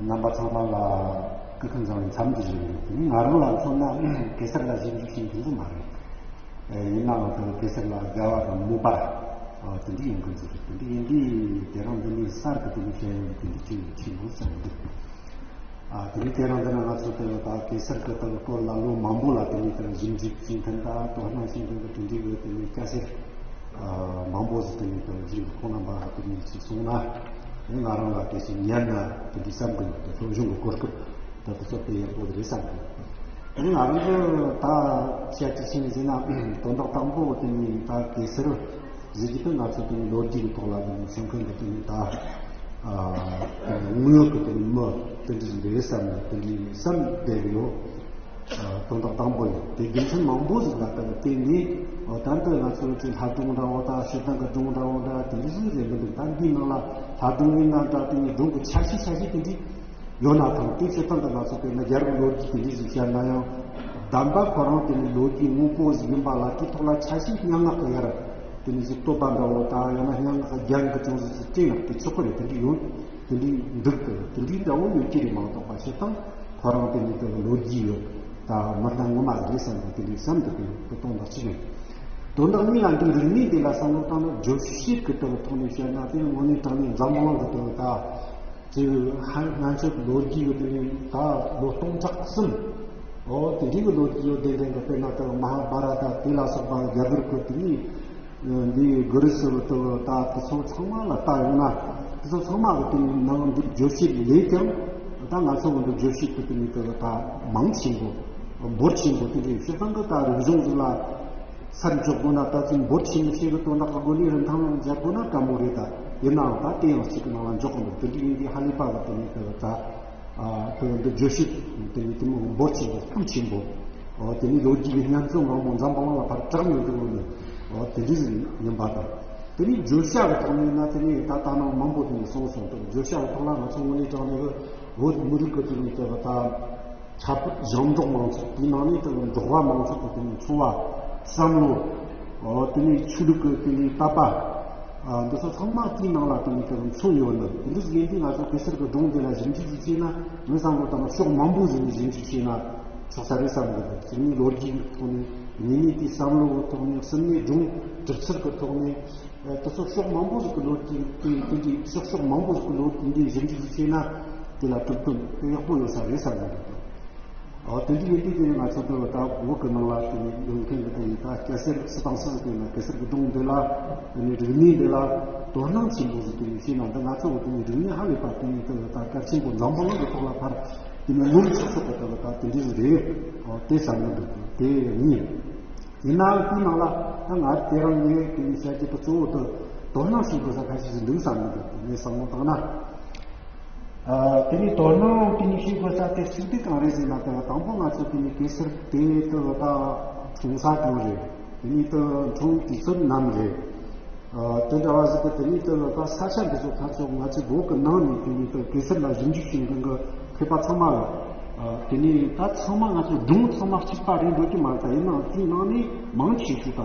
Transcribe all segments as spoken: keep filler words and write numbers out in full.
རྣམ་པ་ཚང་མ་ལ་སྐུ་ཁམས་བཟང་བའི་འཚམས་འདྲི་ཞུ་ཡི་ཡོད། དེ་ནི་ང་རང་ལ་མཚོན་ན་གེ་སར་ལ་ཞིབ་འཇུག་བྱེད་མཁན་དེ་མ་རེད། ཡིན་ནའང་དེ་གེ་སར་ལ་དགའ་བ་དང་མོས་པ་དེ་འདྲ་ཡོང་གི་འདུག་དེ་འདྲ་ཡིན་དུས་དེ་རིང་འདི་ནས་གསར་གྱི་དེ་འདྲ་བཤད་ཡོང་དེ་འདྲ་ཅིག་ཆེན་པོ་བསམ་འདུག་དེ་ནི་དེ་རིང་འདི་ན་ང་ཚོ་དེ་ད་གེ་སར་གྱི་དེ་སྐོར་ལ་ལོ་མང་པོ་ལ་དེ་ནི་དེ་ཞིབ་འཇུག་བྱེད་མཁན་དང་དོ་སྣང་བྱེད་མཁན་གྱི་དེ་འདྲའི་གི་དེ་ནི་སྐྱ་སེར་མང་པོ་ཟིག་དེ་ནི་དེ་ཞིབ་འཇུག་ཁོང་རྣམ་པ་དེ་ནི་ཅིག་སོང་ན་ང་རང་ལ་དེ་ཞིག་ཉན་ན་དེ་འདྲའི་བསམ་གི་འདུག་དེ་སློབ་སྦྱོང་གི་གོ་སྐབས་ད་དེ་ཚོ་དེ་ཡག་པོ་རེད་བསམ་གི་འདུག་དེ་ནི་ང་རང་གི་ད་བཤད་ཀྱི་ཕྱིན་ཟེར་ན་དོན་དག་དང་པོ་དེ་ནི་ད་གེ་སར་ཟེར་གྱི་དེ་ང་ཚོ་དེ་ནི་ལོ་རྒྱུས་ཀྱི་ཐོག་ལ་དེ་ནི་སེམས་ཁམས་ཀྱི་དེ་ནི་ད་དངོས་ཡོད་ཀྱི་དེ་ནི་མི་དེ་འདྲ་ཟིག་རེད་བསམ་ནས་དེ་འདྲའི་བསམ་བསྡད་ཀྱི་ཡོད། དོན་དག་དང་པོ་ཡིན། དེ་རྒྱུ་མཚན་མང་པོ་ཟིག་ལ་ལྟ་བུ་བརྟེན་ནས་ད་ལྟ་ང་ཚོ་ཅིག་ལྷ་སྒྲུང་འདྲ་བོ་དང་སྤྱིར་བཏང་གི་སྒྲུང་འདྲ་བོ་འདྲ་དེ་འདྲ་ཟིག་རེད་མི་འདུག་ད་འདིའི་ནང་ལ་ལྷ་སྒྲུང་ཡིན་ན་འདྲ་དེ་ནི་སྒྲུང་གི་ཆ་ཤས་ཆ་ཤས་དེ་འདྲ་ཡོད་ན་ཐང་། དེ་སྤྱིར་བཏང་གི་ང་ཚོ་དཔེར་ན་རྒྱལ་རབས་ལོ་རྒྱུས་དེ་འདྲ་ཟིག་བཤད་ན་ཡང་གདམས་པ་ཁོ་རང་དེ་ནི་ལོ་རྒྱུས་དངོས་པོ་ཟིག་ཡིན་པ་ལ་དེ་ཐོག་ལ་ཆ་ཤས་སྙན་ངག་གི་ཡར་དེ་ནི་ཟིག་བསྟོད་པ་འདྲ་བོ་དང་ཡང་ན་སྙན་ངག་གི་རྒྱན་གྱི་ཅུང་ཟིག་ཟིག་སྤྲས་ཡང་དེ་ཆོག་གི་རེད། དེ་འདྲ་ཡོད། དེ་འདྲའི་འདུག་གི་དེ་འདྲའི་འདྲ་བོ་ཡོད་ཀྱི་རེད་མ་གཏོགས་པ་སྤྱིར་བཏང་ཁོ་རང་དེ་ནི་དེ་ལོ་རྒྱུས་ཡོད་ད་མི་སྣ་ངོ་མ་རེད་བསམ་ནས་དེ་འདྲའི་བསམ་འདུག་གི་དོན་དག་གཅིག་རེད། དོན་དག་གཉིས་ལ་འདི་རིག་གནས་དེ་ལ་བསམ་བློ་བཏང་ན་བརྗོད་བྱེད་ཀྱི་དེ་ཐོག་ནས་བཤད་ན་དེ་དངོས་གནས་དྲང་གནས་འཛམ་བུ་གླིང་གི་དེ་ད་ཅིག་ཧ་ང་ཚོ་ལོ་རྒྱུས་ཡོད་དེ་ནི་ད་ལོ་སྟོང་ཕྲག་གསུམ་འོ་དེ་འདྲའི་གི་ལོ་རྒྱུས་ཡོད་དེ་འདྲ་གི་དཔེར་ན་དེ་མ་ཧཱ་བྷ་ར་ཏ་དེ་ལ་སོགས་པ་རྒྱལ་བུར་གི་དེ་ནི། འདི་གུ་རུ་སི་ལ་ལྟོས་ད་དེ་ཚོ་ཚང་མ་ལ་ལྟ་ཡོང་ན་དེ་ཚོ་ཚང་མ་གི་དེ་ནི་ནང་འདི་བརྗོད་བྱེད་ལས་ཀྱང་ད་ང་ཚོ་གི་འདི་བརྗོད་བྱེད་ཀྱི་དེ་ནི་དེ་ད་མང་ཆེན་པོ་འབོར་ཆེན་པོ་དེ་འདྲའི་སྤྱིར་བཏང་གི་ད་རིག་གཞུང་ཟིག་ལ་སར་འཇོག་དགོས་ན་ད་ཅིག་འབོར་ཆེན་པོ་ཞིག་གི་དོན་དག་གི་སྒོ་ནས་རིན་ཐང་ལ་འཇལ་དགོས་ན་དཀའ་མོ་རེད། ད་ཡིན་ནའང་ད་དེ་ཡང་གཅིག་གི་ནང་ལ་འཇོག་གི་འདུག་དེ་འདྲ་ཡིན་དུས་ཧ་ལས་པ་གི་དེ་ནི་དེ་ད། དེ་འདི་བརྗོད་བྱེད་དེ་ནི་དེ་མོ་འབོར་ཆེན་པོ་སྤུས་ཆེན་པོ། དེ་ནི་ལོ་རྒྱུས་ཀྱི་སྙན་རྩོམ་མང་པོ་འཛམ་བུ་གླིང་ལ་ཕར་གྲགས་ནས་འདུག་ནི། དེ་འདྲ་ཟིག་ཡིན་པ་དང་། དེ་ནི་བརྗོད་བྱ་གི་ཐོག་ནས་ན་དེ་ནི་ད་ལྟ་ནང་མང་པོ་དེ་ནི་གསུངས་སོང་། དེ་བརྗོད་བྱ་གི་ཐོག་ལ་ང་ཚོ་དངོས་གནས་དྲང་གནས་ཀྱི་བོད་མི་རིགས་ཀྱི་དེ་ནི་དེ་ད་ཁྱབ་ཞིང་འབྲོག་མང་ཚོགས་དེའི་ནང་ནས་དེ་འབྲོག་པ་མང་ཚོགས་ཀྱི་དེ་ནི་འཚོ་བ་བསམ་བློ། དེ་ནི་ཆོས་ལུགས་ཀྱི་དེ་ནི་དད་པ། ཨ་འདི་ཚོ་ཚང་མ་དེའི་ནང་ལ་དེ་ནི་དེ་མཚོན་ཡོད་ནི། དེ་འདྲ་ཟིག་ཡིན་དུས་ང་ཚོ་གེ་སར་གྱི་སྒྲུང་དེ་ལ་ཞིབ་འཇུག་ཅིག་བྱས་ན་ངའི་བསམ་བློ་ལྟར་ན་ཕྱོགས་མང་པོ་ཟིག་ནས་ཞིབ་འཇུག་བྱས་ན་ཆོག་ས་རེད་བསམ་གི་འདུག་གཅིག་ནི་ལོ་རྒྱུས་ཀྱི་ཐོག་ནས། གཉིས་ནི་དེའི་བསམ་བློ་གི་ཐོག་ནས། གསུམ་ནི་སྒྲུང་གྲུབ་ཚུལ་གྱི་ཐོག་ནས། ཨ་དེ་ཚོ་ཕྱོགས་མང་པོ་ཟིག་གི་ལོ་རྒྱུས་དེ་དེ་འདྲའི་ཕྱོགས་ཕྱོགས་མང་པོ་ཟིག་གི་ལོ་རྒྱུས་འདི་ཞིབ་འཇུག་ཅིག་བྱས་ན་དེ་ལ་གྲུབ་དོན་དེ་ཡག་པོ་ཡོད་ས་རེད་བསམ་གི་འདུག་ཨོ་དེ་འདྲ་ཡིན་དུས་དེ་ནི་ང་ཚོ་འདི་ད་བོད་ཀྱི་ནང་ལ་དེ་ནི་ཡོད་མཁན་གྱི་དེ་ནི་ད་སྐྱ་སེར་སུ་དང་སུ་དེ་ན་གེ་སར་གྱི་སྒྲུང་འདི་ལ་དེ་ནི་རིག་གནས་འདི་ལ་དོ་སྣང་ཆེན་པོ་ཟིག་དེ་ནི་བྱས་ན་འདི་ང་ཚོ་གི་དེ་ནི་རིག་གནས་ཧ་ལས་པ་དེ་ནི་དེ་ད་གལ་ཆེན་པོ་འཛམ་བུ་གླིང་གི་ཐོག་ལ་ཕར་དེ་ནི་ངོམ་ཆོག་ཆོག་གི་དེ་ད་དེ་འདྲ་ཟིག་རེད། ཨོ་དེ་བསམ་གི་འདུག་དེ་གཉིས། ཡིན་ནའང་དེའི་ནང་ལ་ད་ང་དེ་རང་ངས་དེ་ནི་བཤད་རྒྱུ་དེ་གཙོ་བོ་དེ་དོ་སྣང་བྱེད་དགོས་ས་ཁ་ཤས་ཤིག་འདུག་བསམ་གི་འདུག་ངས་བསམ་བློ་བཏང་ན། ཨ་དེ་ནི་དོ་སྣང་དེ་ནི་བྱེད་དགོས་ས་དེ་གཅིག་དེ་གང་རེད་ཟེར་ན། དེ་དང་པོ་ང་ཚོ་དེ་ནི་གེ་སར་དེ་དེ་ད་འཁྲུངས་ས་གང་རེད། དེ་ནི་དེ་འཁྲུངས་དུས་ཚོད་ནམ་རེད། ཨ་དེ་འདྲ་བ་ཟིག་གི་དེ་ནི་དེ་ད་ས་ཆ་འདི་ཚོ་ཕར་ཚུར་ང་ཚོའི་བོད་ཀྱི་ནང་ནས་དེ་ནི་དེ་གེ་སར་ལ་ཞིབ་འཇུག་བྱེད་མཁན་གྱི་མཁས་པ་ཚང་མ་ལ། ཨ་དེ་ནི་ད་ཚང་མ་ང་ཚོ་སྒྲུང་ཚང་མ་གཅིག་པ་རེད་འགྲོ་གི་མ་རེད། ད་ཡིན་ནའང་དེའི་ནང་ནས་མང་ཆེ་ཤོས་ད།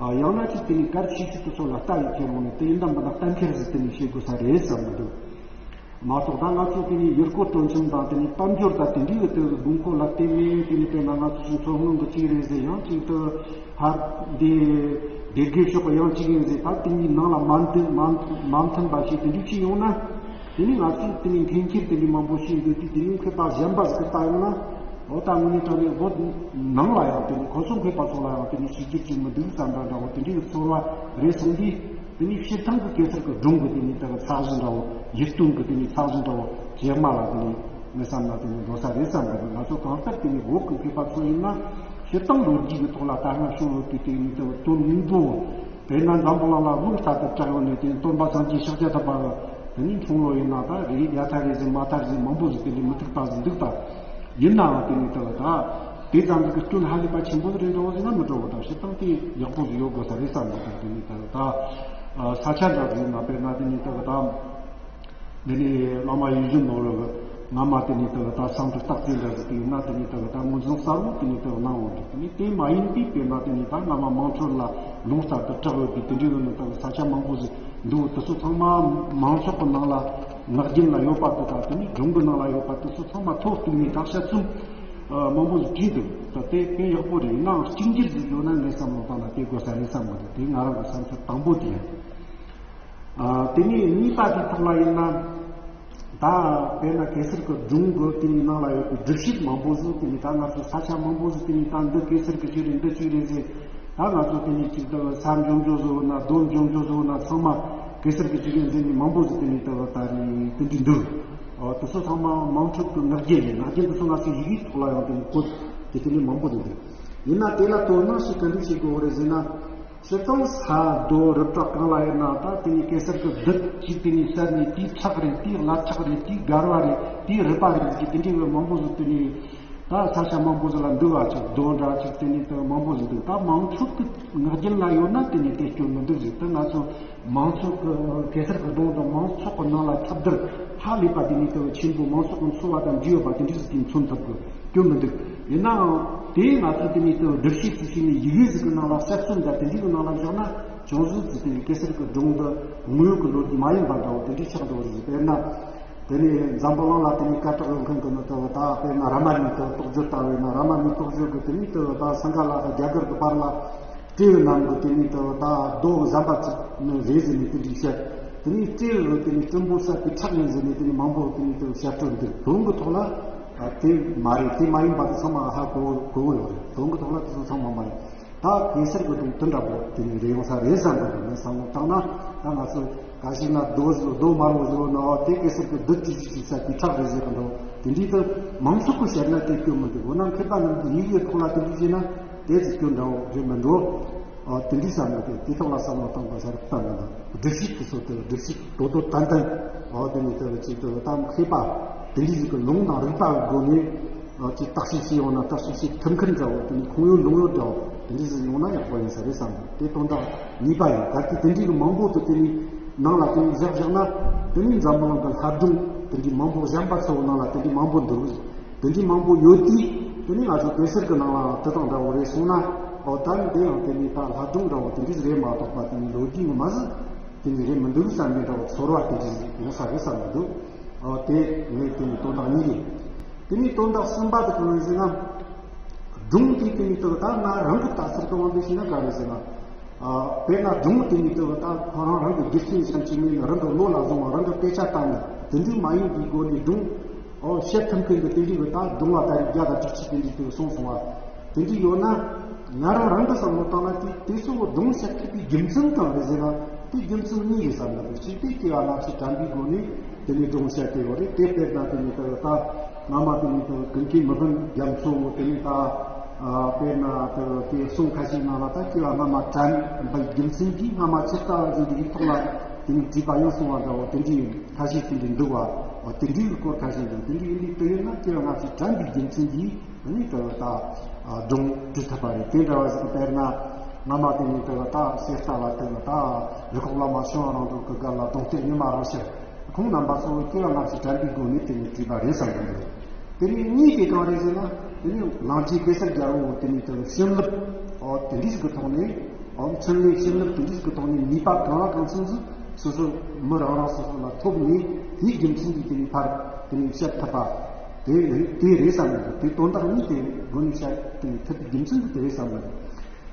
ཨ་ཡང་ན་ཅིག་དེ་ནི་གལ་ཆེ་ཤོས་དེ་ཚོ་ལ་ལྟ་ཡི་ཁྱེར་འོང་ནས་དེ་ཡིན་དམ་པ་ད་གཏན་འཁེལ་ཟིག་དེ་ནི་བྱེད་དགོས་ས་རེད་བསམ་གི་འདུག་མ་གཏོགས་ད་ང་ཚོ་དེ་ནི་ཡུལ་སྐོར་སྤྲོ་འཆམ་དང་དེ་ནི་དཔལ་འབྱོར་དང་དེ་འདྲའི་གི་དེ་དགོས་མཁོ་ལ་བརྟེན་ནས་དེ་ནི་དཔེར་ན་ང་ཚོ་ཚོ་སྔོན་གི་ཅིག་རེད་ཟེར། ཡང་ཅིག་ཏུ་ཕར་འདི་སྡེ་དགེ་ཕྱོགས་གི་ཡང་ཅིག་ཡིན་ཟེར། ད་དེ་གཉིས་ནང་ལ་མ་མཐུན་མ་མཐུན་པ་ཞིག་དེ་འདྲ་ཅིག་ཡོང་ན། དེ་ནི་ང་ཚོས་དེ་ནི་འཐེན་འཁྱེར་དེ་འདྲའི་མང་པོ་ཞིག་འདུག་དུས་དེ་ནི་མཁས་པ་གཞན་པ་ཟིག་གིས་ལྟ་ཡོང་ན། འོ་ད་དངོས་གནས་དྲང་གནས་བོད་ནང་ལ་ཡང་དེ་ནི་ཁོ་ཚོ་མཁས་པ་ཚོ་ལ་ཡང་དེ་ནི་ཞིབ་འཇུག་ཅིག་མི་འདུག་བསམ་པ་འདྲ་བོ་དེ་འདྲའི་ཚོར་བ་རེ་སོང་དུས། དེ་ནི་སྤྱིར་བཏང་གི་གེ་སར་གྱི་སྒྲུང་གི་དེ་ནི་དེ་གི་ཚད་གཞི་འདྲ་བོ། ཡིད་རྟོན་གྱི་དེ་ནི་ཚད་གཞི་འདྲ་བོ་ཇེ་དམའ་ལ་དེ་ནི་ངའི་བསམ་ན་དེ་ནི་འགྲོ་ས་རེད་བསམ་གི་འདུག་ང་ཚོ་གང་ལྟར་དེ་ནི་བོད་ཀྱི་མཁས་པ་ཚོ་ཡིན་ན་སྤྱིར་བཏང་ལོ་རྒྱུས་ཀྱི་ཐོག་ལ་ད་སྔ་བྱུང་ཡོད་པའི་དེ་ནི་དེ་གི་དོན་དངོས་པོ། དཔེར་ན་འཛམ་བུ་གླིང་ལ་ལུང་ལྟར་དུ་གྲགས་ཡོད་ནས་དེ་ནི་སྟོན་པ་སངས་རྒྱས་ཤཱཀྱ་ཐུབ་པ་གི་དེ་ནི་འཁྲུངས་ལོ་ཡིན་ན་ད་རེད། ཡ་ཐ་རེད་ཟེར་མ་ཐ་རེད་ཟེར་མང་པོ་ཟིག་དེ་ནི་མི་ཐུབ་པ་ཟིག་འདུག་ད། ཡིན་ནའང་དེ་ནི་ད་ད་དེ་ཙམ་གྱི་སྐྱོན་ཧ་ལས་པ་ཆེན་པོ་རེད་འགྲོ་བ་ཟེར་ན་མི་འགྲོ་བ་དང་། སྤྱིར་བཏང་དེ་ཡག་པོ་ཟིག་ཡོད་དགོས་ས་རེད་བསམ་གི་འདུག་དེ་ནི་ད་ད་ཨ་ས་ཆ་འདྲ་ཟིག་ཡིན་ན། དཔེར་ན་དེ་ནི་ད་ད་འདི་ནི་བླ་མ་ཡིད་བཞིན་ནོར་བུ་གི་སྔ་མ་དེ་ནི་ད་ད་གསང་སྟེ་སྟག་རྩེ་འདྲ་ཟིག་དེ་ཡིན་ན། དེ་ནི་ད་ད་ངོས་འཛིན་གསལ་བོ་དེ་ནི་ད་གནང་ཡོད་འདུག་དེ་ནི་དེ་མ་ཡིན་པའི་དཔེར་ན་དེ་ནི་ད་སྔ་མ་དམངས་ཁྲོད་ལ་ལུང་ལྟར་དུ་གྲགས་ཡོད་པའི་དེ་འདྲའི་ཡོད་ནི་ད་ས་ཆ་མང་པོ་ཟིག་འདུག་དེ་ཚོ་ཚང་མ་མང་ཚོགས་ཀྱི་ནང་ལ། ངག་རྒྱུན་ལ་ཡོད་པ་དེ་དང་དེ་ནས་སྒྲུང་གི་ནང་ལ་ཡོད་པ་དེ་ཚོ་ཚང་མ་ཐོ་གཏུགས་ནས་དྲ་བཤད་ཚུལ་མང་པོ་ཞིག་བྲིས་འདུག་ད་དེ་དཔེ་ཡག་པོ་རེད། ཡིན་ནའང་གཅིག་གྱུར་ཞིག་ཡོད་ན་ངའི་བསམ་བློ་བཏང་ན་དེ་དགོས་ས་རེད་བསམ་གི་འདུག་དེ་ང་རང་གི་བསམ་ཚུལ་དང་པོ་དེ་ཡིན། ཨ། དེ་ནས་གཉིས་པ་དེའི་ཐོག་ལ་ཡིན་ན། ད་དཔེར་ན་གེ་སར་གྱི་སྒྲུང་གི་དེའི་ནང་ལ་ཡོད་པའི་སྒྲུབ་བྱེད་མང་པོ་ཟིག་དེ་ནས་ད་ང་ཚོ་ས་ཆ་མང་པོ་ཟིག་དེ་ནས་ད་འདི་གེ་སར་གྱི་ཅིག་རེད། འདི་ཅིག་རེད་ཟེར། ད་ང་ཚོ་དེ་ནས་ཅིག་ད་ས་འཇོམས་འཇོག་བཟོ་ན་རྡོ་འཇོམས་འཇོག་བཟོ་ན་ཚང་མ་གེ་སར་གྱི་ཅིག་རེད་ཟེར་ནས་མང་པོ་ཟིག་དེ་ནས་ད་ད་རེད་དེ་འདྲ་འདུག་ཨོ། དེ་ཚོ་ཚང་མ་དམངས་ཁྲོད་ཀྱི་ངག་རྒྱུན་རེད། ངག་རྒྱུན་དེ་ཚོ་ང་ཚོའི་ཡི་གེའི་ཐོག་ལ་ཡང་དེ་ནས་བཀོད་དེ་དེ་ནས་མང་པོ་ཟིག་འདུག་ཡིན་ན་དེ་ལ་དོ་སྣང་ཞིག་ག་འདྲ་བྱེད་དགོས་རེད་ཟེར་ན། སྤྱིར་བཏང་ས་རྡོ་རི་བྲག་གང་ལ་ཡིན་ན་ད་དེ་ནས་གེ་སར་གྱི་བདུད་ཅིག་དེ་ནས་བཤད་ནས་དེའི་ཁྲག་རེད། དེའི་བླ་ཁྲག་རེད། དེའི་སྒལ་བ་རེད། དེའི་རུས་པ་རེད་ཟེར་གྱི་དེ་འདྲའི་བའི་མང་པོ་ཟིག་དེ་ནས་ད་ས་ཆ་མང་པོ་ཟིག་ལ་འདུལ་བ་ཅིག་རྡོ་འདྲ་ཅིག་དེ་ནས་ད་མང་པོ་ཟིག་འདུག་ད་དམངས་ཁྲོད་ཀྱི་ངག་རྒྱུན་ལ་ཡོད་ན་དེ་ནས་དེ་སྐྱོན་མི་འདུག་ཟེར། ད་ང་ཚོ་མང་ཚོགས་ཀྱི་གེ་སར་གྱི་སྒྲུང་དང་མང་ཚོགས་ཀྱི་ནང་ལ་ཁྱབ་བརྡལ་ཧ་ལས་པ་དེ་ནས་ད་ཆེན་པོ་མང་ཚོགས་ཀྱི་འཚོ་བ་དང་འབྲེལ་ཡོད་པ་དེ་འདྲ་ཟིག་དེ་མཚོན་ཐུབ་གི་སྐྱོན་མི་འདུག་ཡིན་ནའང་དེ་ང་ཚོས་དེ་ནས་དེ་སྒྲུབ་བྱེད་ཅིག་བྱས་ནས་ཡི་གེ་ཟིག་གི་ནང་ལ་གསར་རྩོམ་དང་དེ་འདྲའི་གི་ནང་ལ་བཞག་ན་ཅུང་ཟད་ཅིག་དེ་ནས་གེ་སར་གྱི་སྒྲུང་འདི་དངོས་ཡོད་ཀྱི་ལོ་རྒྱུས་མ་ཡིན་པ་འདྲ་བོ་དེ་འདྲའི་ཆགས་འགྲོ་བ་རེད། དཔེར་ན་དེ་ནས་འཛམ་བུ་གླིང་ལ་དེ་ནས་སྐད་གྲགས་ཡོད་མཁན་གྱི་ནི་དེ་བ་ད་དཔེར་ན་རཱ་མ་ཎའི་དེ་རྟོགས་བརྗོད་ལྟ་བས་ན་རཱ་མ་ཎའི་རྟོགས་བརྗོད་ཀྱི་དེ་ནས་དེ་བ་ད་སིང་ག་ལ་དང་རྒྱ་གར་གྱི་བར་ལ། སྤྲེའུ་རྣམས་ཀྱི་དེ་ནས་དེ་བ་ད་རྡོ་གཞན་པ་ཅིག་ནི་རེད་ཟེར་ནས་དེ་འདྲའི་བཤད། དེ་ནས་སྤྲེའུ་གི་དེ་ནས་སྲིན་པོ་བསད་པའི་ཁྲག་ཡིན་ཟེར་ནས་དེ་ནས་མང་པོ་དེ་ནས་དེ་བཤད་སྲོལ་འདུག་དོན་གྱི་ཐོག་ལ་ཨ་དེ་མ་རེད། དེ་མ་ཡིན་པ་དེ་ཚང་མ་ཧ་གོ་གོ་གི་ཡོད་རེད། དོན་གྱི་ཐོག་ལ་དེ་ཚོ་ཚང་མ་མ་རེད། ད་གེ་སར་གྱི་སྒྲུང་དེ་འདྲ་པོ་དེ་ནས་རེད་ཡོང་ས་རེད་བསམ་གི་འདུག་ངས་བསམ་བློ་བཏང་ན་ད་ང་ཚོ་ག་ཞིག་ན་རྡོ་བཟོ་རྡོ་དམར་པོ་བཟོ་ན་ཨ་དེ་གེ་སར་གྱི་བདུད་ཀྱི་གཞི་ཞིག་བསད་པའི་ཁྲག་རེད་ཟེར་གི་འདུག་དེ་འདྲའི་དེ་མང་ཚོགས་ཀྱིས་བཤད་ན་དེ་སྐྱོན་མི་འདུག་འོ་ན་མཁས་པ་རྣམས་ཀྱིས་ཡི་གེའི་ཐོག་ལ་དེ་འདྲ་བྱས་ན། དེ་ཚོ་སྐྱོན་འདྲ་བོ་རེད་མི་འགྲོ། ཨ་དེ་འདྲའི་བསམ་བློ་དེ་དེ་ཐོག་ལ་བསམ་བློ་བཏང་དགོས་ས་རེད་བསམ་གི་འདུག་སྒྲུབ་བྱེད་དེ་ཚོ་དེ་སྒྲུབ་བྱེད་དོ་དོ་ཏན་ཏན་ཨ་དེ་ནས་དེ་བ་ཅིག་དེ་བ་ད་མཁས་པ་དེ་འདྲའི་ཞིག་གི་ལུང་དང་རིགས་པ་གི་སྒོ་ནས་ཨ་ཅིག་བརྟག་དཔྱད་བྱས་ཡོང་ན་བརྟག་དཔྱད་བྱེད་ཐུབ་མཁན་འདྲ་བོ་དེ་ནས་ཁུངས་ཡོད་ལུང་ཡོད་འདྲ་བོ་དེ་འདྲའི་ཞིག་ཡོང་ན་ཡག་པོ་ཡིན་ས་རེད་བསམ་གི། དེ་དོན་དག་གཉིས་པ་ཡིན། གལ་ཏེ་དེ་འདྲའི་གི་མང་པོ་དེ་དེ་ནས་ནང་ལ་དེ་ནས་བཞག་བཞག་ན་དེ་ནས་འཛམ་བུ་གླིང་གི་ལྷ་སྒྲུང་དེ་འདྲའི་མང་པོ་གཞན་པ་ཚོ་ནང་ལ་དེ་འདྲའི་མང་པོ་འདུག་དེ་འདྲའི་མང་པོ་ཡོད་དུས་དེ་ནས་ང་ཚོ་གེ་སར་གྱི་ནང་ལའང་དེ་དང་འདྲ་བོ་རེད་སོང་ན་ཨོ་ད་འདི་ཡང་དེ་ནས་ད་ལྷ་སྒྲུང་འདྲ་བོ་དེ་འདྲ་རེད་མ་གཏོགས་པ་དེ་ནས་ལོ་རྒྱུས་ངོ་མ་ཟིག་དེ་འདྲ་རེད་མི་འདུག་བསམ་པའི་འདྲ་བོ་ཚོར་བ་དེ་འདྲ་ཡོང་ས་རེད་བསམ་གྱི་འདུག་ཨོ་དེ་ངས་དེ་ནས་དོན་དག་གཉིས་རེད། དེ་ནས་དོན་དག་གསུམ་པ་དེ་གང་ཡིན་ཟེར་ན། སྒྲུང་དེ་དེ་ནས་དེ་ད་ང་རང་གི་ལྟ་ཚུལ་དུ་དབང་དུ་བྱས་ན་ག་རེ་ཟེར་ན། ཨ་དཔེར་ན་སྒྲུང་དེ་ནས་དེ་ད་ཁོ་རང་རང་གི་རྒྱུ་རྐྱེན་གཞན་གཅིག་མིན་རང་གི་བློ་ལ་བཟུང་བ་རང་གི་དཔེ་ཆ་བཏང་ནས་དེ་འདྲའི་མ་ཡིན་པའི་སྒོ་ནས་སྒྲུང་ཨོ་བཤད་ཐུབ་མཁན་གྱི་དེ་འདྲའི་གི་ད་སྒྲུང་བ་ད་རེས་བརྒྱ་དང་བཅུ་གཅིག་དེ་འདྲའི་དེ་གསུངས་སོང་བ། དེ་འདྲའི་ཡོད་ན་ང་རང་རང་གི་བསམ་བློ་བཏང་ན་དེ་དེ་ཚོ་སྒྲུང་བཤད་ཐུབ་པའི་རྒྱུ་མཚན་གང་རེད་ཟེར་ན་དེ་རྒྱུ་མཚན་གཉིས་རེད་བསམ་གི་འདུག་གཅིག་དེ་སྐྱེ་བ་སྔ་ཕྱི་དྲན་པའི་སྒོ་ནས་དེ་ནས་སྒྲུང་བཤད་དེ་ཡོད་རེད། དེ་དཔེར་ན་དེ་ནས་ད་ད། སྔ་མ་དེ་ནས་དེ་ཀུན་མཁྱེན་མི་ཕམ་རྒྱ་མཚོ་དེ་ནས་ད་ཨ་དཔེར་ན་དེ་དེ་གསུང་ཁ་ཤས་ནང་ལ་ད་སྐྱེ་བ་སྔ་མ་དྲན་པའི་རྒྱུ་མཚན་གྱིས་སྔ་མ་ཇི་ལྟ་བ་བཞིན་དུ་ཡིག་ཐོག་ལ་དེ་ནས་བྲིས་པ་ཡིན་གསུང་བ་འདྲ་བོ་དེ་འདྲའི་ཁ་ཤས་དེ་འདྲའི་འདུག་བ། དེ་འདྲའི་སྐོར་ཁ་ཤས་འདུག་དེ་འདྲའི་ཡིན་དུས་དེ་ཡིན་ན་སྐྱེ་བ་སྔ་ཕྱི་དྲན་པའི་རྒྱུ་མཚན་གྱིས་དེ་ནས་དེ་ད་སྒྲུང་བྲིས་ཐུབ་པ་རེད། དེ་འདྲ་བ་ཞིག་དཔེར་ན་སྔ་མ་དེ་ནས་དེ་ད་གསེར་རྟ་ལ་དེ་ད་རི་ཁོག་བླ་མ་ཤོང་རང་དུ་གི་སྒར་ལ་གདོང་གཏེར་ཉི་མ་རང་ཕྱིར། ཁོང་རྣམ་པ་ཚོ་སྐྱེ་བ་སྔ་ཕྱི་དྲན་པའི་སྒོ་ནས་དེ་ནས་བྲིས་པ་རེད་བསམ་གྱི་འདུག་དེ་ནས་གཉིས་ཀྱི་གང་རེད་ཟེར་ན། དེ་ནས་གླིང་རྗེ་གེ་སར་རྒྱལ་པོ་དེ་ནས་དེ་བྱིན་རླབས་ཨོ་དེ་འདྲ་ཞིག་གི་ཐོག་ནས་ཨོ་འཕྲིན་ལས་བྱིན་རླབས་དེ་འདྲ་ཞིག་གི་ཐོག་ནས་ནུས་པ་གང་ལ་གང་འཚམ་ཞིག་སོ་སོ་མི་རང་རང་སོ་སོ་ལ་ཐོབ་ནས་དེའི་རྒྱུ་མཚན་གྱིས་དེ་ནས་ཕར་དེ་ནས་བཤད་ཐུབ་པ་དེ་རེད་དེ་རེད་བསམ་གྱི་འདུག་དེ་དོན་དག་གཉིས་དེ་སྒོ་ནས་བཤད་དེ་ནས་ཐུབ་པའི་རྒྱུ་མཚན་གྱིས་དེ་རེད་བསམ་གྱི་འདུག་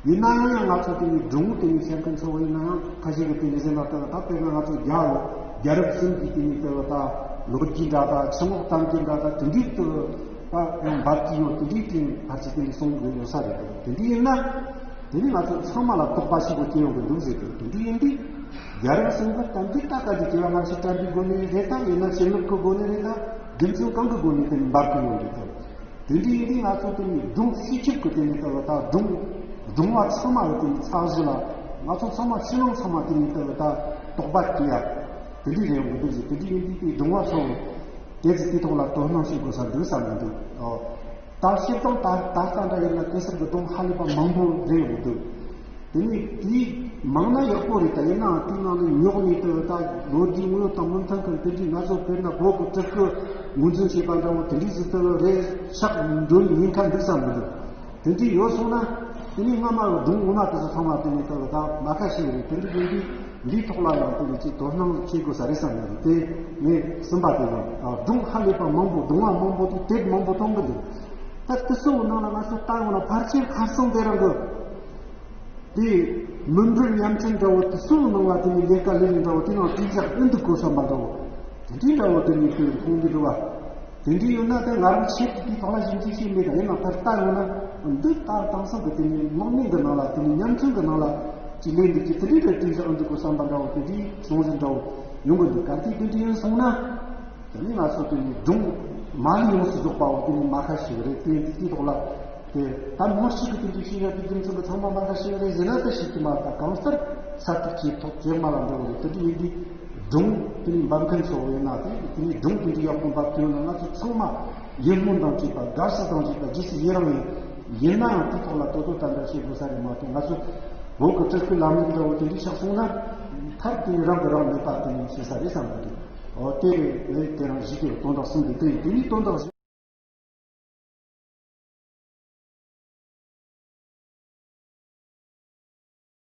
ཡིན་ན་ཡང་ང་ཚོ་དེ་ནས་སྒྲུང་དེ་ནས་བཤད་མཁན་ཚོ་ཡིན་ན་ཡང་ཁ་ཤས་ཀྱིས་དེ་ནས་ཟེར་ན་ལྟ་བ་ད་དཔེར་ན་ང་ཚོ་རྒྱལ་བོ་རྒྱལ་རབས་གསུམ་གྱི་དེ་ནས་ལྟ་བ་ད་ལོ་རྒྱུས་འདྲ་ད་ཆུ་ངོགས་གཏམ་རྒྱུད་འདྲ་ད་དེ་འདྲའི་ལྟ་བ་ད་ཡང་འབབ་ཀྱི་ཡོད། དེ་འདྲའི་དེ་ནས་ཕལ་ཆེར་དེ་ནས་གསུང་གི་ཡོད་ས་རེད། དེ་འདྲ་ཡིན་ན་དེ་ནས་ང་ཚོ་ཚང་མ་ལ་དོགས་པ་ཞིག་གོ་སྐྱེ་ཡོང་གི་འདུག་ཟེར་དུས་དེ་འདྲ་ཡིན་དུས་རྒྱལ་རབས་གསུམ་གྱི་གཏམ་རྒྱུད་ད་ག་དེ་སྐྱེ་བ་སྔ་ཕྱི་དྲན་པའི་སྒོ་ནས་རེད་དམ་ཡིན་ན་བྱིན་རླབས་ཀྱི་སྒོ་ནས་རེད་དམ་རྒྱུ་མཚན་གང་གི་སྒོ་ནས་དེ་ནས་འབབ་ཀྱི་ཡོད་རེད་དམ། དེ་འདྲ་ཡིན་དུས་ང་ཚོ་དེ་ནས་སྒྲུང་སྤྱི་ཁྱབ་ཀྱི་དེ་ནས་ལྟ་བ་ད་སྒྲུང་སྒྲུང་བ་ཚང་མ་གི་དེ་ནས་ཚགས་གཞི་ལ་ང་ཚོ་ཚང་མ་ཕྱི་ནང་ཚང་མ་དེ་ནས་ལྟ་བ་ད་དོགས་པ་སྐྱེ་ཡ་དེ་འདྲ་རེད་ཡོང་གི་འདུག་ཟེར། དེ་འདྲ་ཡིན་དུས་དེ་སྒྲུང་བ་ཚོ་དེ་ཚོ་དེ་ཐོག་ལ་དོ་སྣང་བྱེད་དགོས་ས་འདུག་བསམ་གྱི་འདུག་ཨོ། ད་སྤྱིར་བཏང་ད་ད་ལྟ་འདྲ་ཡིན་ན་གེ་སར་གྱི་སྒྲུང་ཧ་ལས་པ་མང་པོ་རེད་ཡོང་གི་འདུག་དེ་ནས་དེའི་མང་ན་ཡག་པོ་རེད། ད་ཡིན་ནའང་དེའི་ནང་ནས་ཉོག་ནས་ལྟ་བུ་ད་ལོ་རྒྱུས་དངོས་ཡོད་དང་མི་མཐུན་མཁན་དེ་འདྲའི་ང་ཚོ་དཔེར་ན་བོད་ཀྱི་སྤྲུལ་སྐུ་ངོས་འཛིན་བྱེད་པ་འདྲ་བོ་དེ་འདྲའི་ཟིག་ལྟ་བུ་རེད་ཆགས་འགྲོ་ཡི་ཉེན་ཁ་འདུག་བསམ་གྱི་འདུག་དེ་འདྲའི་ཡོད་སོང་ན་དེ་ནས་སྔ་མ་གི་སྒྲུང་ངོ་མ་དེ་ཚོ་ཚང་མ་དེ་ནས་ལྟ་བུ་ད་མ་ཁ་ཤས་རེད། དེ་འདྲའི་ཡིན་དུས་ འདིའི་ཐོག་ལ་ཡང་དེ་ནི་ཅིག་དོ་སྣང་བྱེད་དགོས་ས་རེད་བསམ་ཡོད་དེ། ངས་གསུམ་པ་དེ་ཡང་སྒྲུང་ཧ་ལས་པ་མང་པོ། སྒྲུང་བ་མང་པོ་དེ་དེབ་མང་པོ་གཏོང་གི་འདུག་ད་དེ་ཚོའི་ནང་ལ་ང་ཚོ་ལྟ་ཡོང་ན་ཕལ་ཆེར་ཁ་སང་དེ་རང་གི་དེ་མི་འགྲོའི་ཉམས་ཆེན་འདྲ་བོ། དེ་ཚོའི་ནང་ལ་དེ་ནི་ལས་ཀ་ལས་ལས་འདྲ་བོ། དེ་ནང་དེ་ཚགས་ཨེ་འདུག་གོ་བསམ་པ་འདྲ་བོ། དེ་འདྲའི་འདྲ་བོ་དེ་ནི་དེ་མཐོང་གི་འདུག་བ། དེ་འདྲའི་ཡོད་ན་དེ་ང་རང་ཆེད་དུ་དེའི་ཐོག་ལ་ཞིབ་འཇུག་བྱས་མེད། ད་ཡིན་ན་ཕར་ལྟ་ཡོང་ན་འདི་ལྟ་དེང་སང་གི་དེ་ནི་དམག་མི་གི་ནང་ལ་དེ་ནི་ཉམས་ཆུང་གི་ནང་ལ་ཅིག་ལས་འདུག་ཅིག་དེ་འདྲའི་རེད། དེ་ཚགས་ཨེ་འདུག་གོ་བསམ་པ་འདྲ་བོ། དེ་འདྲའི་བྱུང་ཟིན་འདྲ་བོ་ཡོང་གི་འདུག་གལ་ཏེ་དེ་འདྲའི་ཡིན་སོང་ན། དེ་ནི་ང་ཚོ་དེ་ནི་སྒྲུང་མ་ལུས་ཡོངས་སུ་རྫོགས་པའོ། དེ་ནི་མ་ཁ་ཞིག་རེད། དེ་དེའི་ཐོག་ལ་དེ་ད་མང་ཞིག་གི་དེ་འདྲའི་ཤེས་ཡོན་གྱི་རྒྱུ་མཚན་གྱི་ཚང་མ་མ་ཁ་ཞིག་རེད་ཟེར་ན། ད་ཞིག་གི་མ་ད་གང་ལྟར་ས་ཐག་ཆེ་ཐོག་ཇེ་དམའ་ལ་འགྲོ་བ་རེད། དེ་འདྲའི་ཡིན་དུས་སྒྲུང་དེ་ནི་འབབ་མཁན་ཚོ་ཡིན་ན། དེ་དེ་ནི་སྒྲུང་དེ་འདྲའི་ཡག་པོ་འབབ་ཐུབ་ན་ང་ཚོ་ཚང་མ་ཡིད་སྨོན་དང་བཅས་པ། དགའ་བསུ་དང་བཅས་པ། རྗེས་སུ་ཡི་རང་ཡིན། ཡིན་ན་ཡང་དེའི་ཐོག་ལ་དོ་དོ་ད་འདྲ་བྱེད་དགོས་ས་རེད་མ་གཏོགས། ང་ཚོ་བོད་ཀྱི་སྤྲུལ་སྐུའི་ལམ་ལུགས་འདྲ་བོ་དེ་འདྲའི་ཆགས་སོང་ན། མཐར་དེ་ནི་རང་གིས་རང་མེད་པ་དེ་ནི་བྱེད་ས་རེད་བསམ་གི་འདུག་འོ་དེ་རེད། དེ་རང་བཞིན་གྱི་དོན་དག་གསུམ་དེ་དེ་ཡིན། དེ་ནི་དོན་དག་གསུམ།